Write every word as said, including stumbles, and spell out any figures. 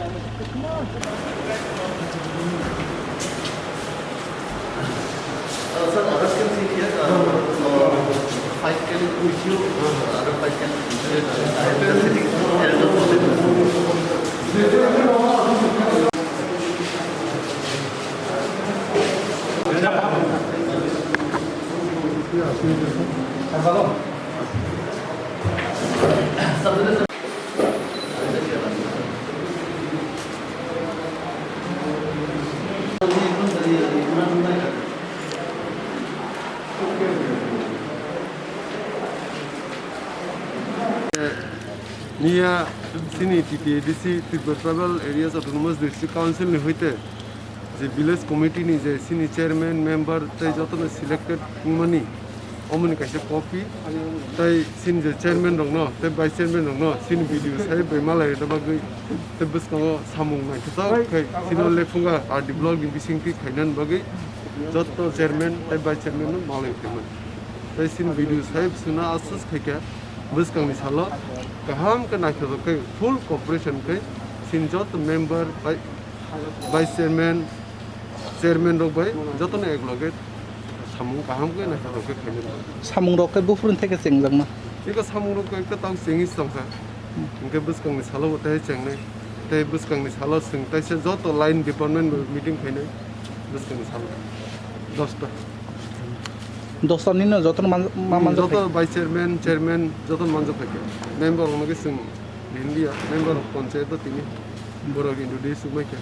Uh, sir, others can sit here. Uh, uh, five can with you. Uh, other five can sit here. Uh, just sitting. Niya chini T T A D C, Tripura Tribal Areas Autonomous District Council ni hoite je village committee ni je chini chairman, member tei jotono selected wngmani omoni kaisa copy tei chini je chairman rokno tei vice chairman rokno chini B D O sahib bai malai rwna bagwi tei bwskango samung naithotok khe chini Lephunga R D block ni bisingtwi khainani bagwi joto chairman tei vice chairman no malai phaimani. Tei chini B D O sahib suna asus khaikha bwskangni salo kaham khe naithotok khe full cooperation khe chini joto member bai vice chairman, chairman rok bai jotono ekloge samung kaham khe naithotok khe khainai. Samung rok khe buphuruni theke chengjakma? Eko samung rok khe tang chengwi tongkha. Hwnkhe bwskangni salo bo tei chengnai. Tei bwskangni salo chwng teisa joto line department bai meeting khainai bwskangni salo. Dosta. Dosta nino jotono man-, ma-, manjak joto phai? Vice chairman, chairman jotono manjak phaikha. Member rokno khe chwng rinliya, member of panchayat o tini borok introduce wngbaikha.